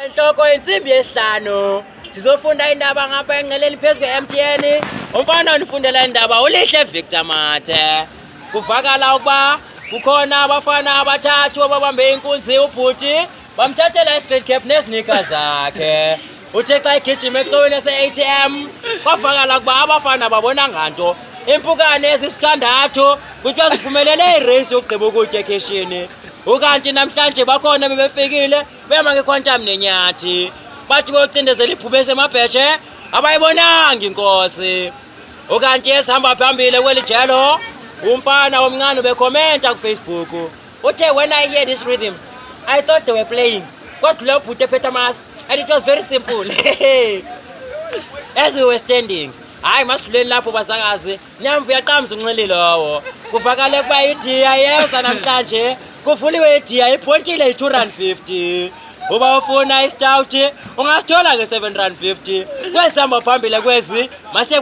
Enhloko insimbi yesihlanu sizofunda indaba ngapha enqeleni phezu kwe-MTN. Umfana onifundela indaba uLihle Victor Mathe. Kuvakala ukuba kukhona abafana abathathu ababambe inkunzi ubhuti bamthathela i-street cap nezinika zakhe. Uthe xa egijima eqoweni yase-ATM kwavakala ukuba abafana babona nganto. Impukane ezisithandathu kuthiwa ziphumelele ireyisi yokugqiba ukutya ekhishini. Ukanti namhlanje bakhona bebefikile bema ngekhwantam nenyathi bathi bocindezela ibhubesi emabheshe abayibonanga inkosi ukanti esihamba phambili kweli jelo umfana omncane ubekhomenta kufacebook uthe, "When I hear this rhythm, I thought they were playing." Kodwa ubhuti ephethe amasi and it was very simple as we were standing. Hayi, masidluleni lapho basakazi. Nyamvu uyaqamza unxili lowo. Kuvakale ukuba idiya yeza namhlanje. Kuvuliwe idiya, iphontshile yi-2 rand 50. Uba ufuna istout ungasithola nge-7 rand 50. Kwezihamba phambili kwezi masiye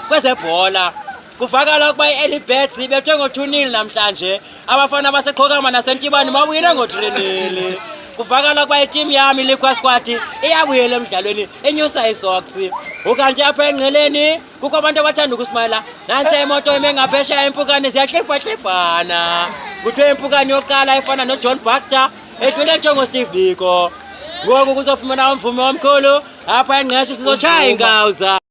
kwezebhola. Kuvakala ukuba i-Early Birds ibethwe ngo-2-0 namhlanje. Abafana baseqhokama nasentibane babuyele ngo-3-0. Kuvakala ukuba itimu yami iLiqua Squad iyabuyela emdlalweni enyusa isocks. Ukanti apha engqeleni kukho abantu abathanda ukusimayela. Nantsi imoto ime ngaphesheya, impukane ziyaxibhaxibhana. Kuthiwe impukane yokuqala ifana noJohn Baxter edlule njengoSteve Biko. Ngoku kuzofumana umvumi omkhulu apha engqesho, sizotshaya inkawuza.